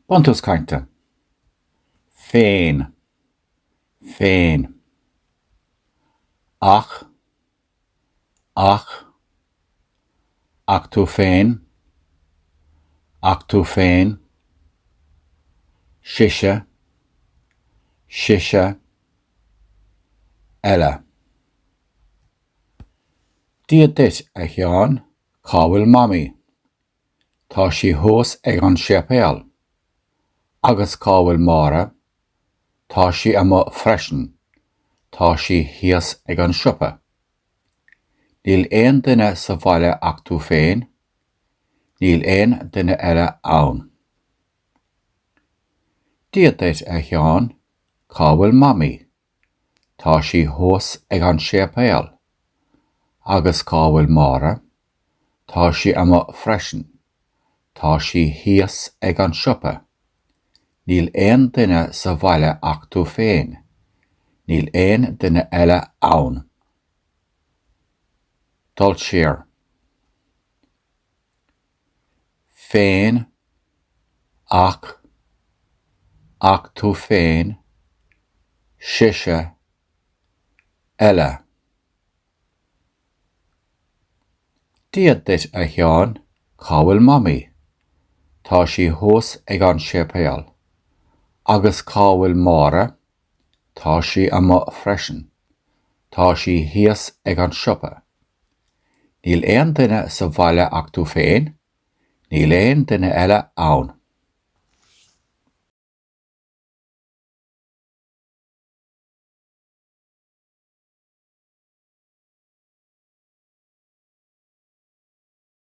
Buntús cainte. Féin. Féin. Ach. Ach. Ach tú féin. Ach tú féin. Sise. Sise. Eile. Dia duit, a Sheáin, cá bhfuil Mamaí? Tá sí thuas ag an séipéal. Agus cá bhfuil Máire? Tá sí amuigh freisin. Tá sí thíos ag an siopa. Níl aon duine sa bhaile ach tú féin? Níl aon duine eile ann. Dia duit, a Sheáin, cá bhfuil Mamaí? Tá sí thuas ag an séipéal. Agus cá bhfuil Máire? Tá sí amuigh freisin. Tá sí thíos ag an siopa. Níl aon duine sa bhaile ach tú féin. Níl aon duine eile ann. Dul siar. Féin, ach, ach tú féin, sise, eile. Dia duit a Sheáin, cá bhfuil Mamaí? Tá sí thuas ag an séipéal. Agus cá bhfuil Máire? Tá sí amuigh freisin. Tá sí thíos ag an siopa. Níl aon duine sa bhaile ach tú féin? Níl aon duine eile ann.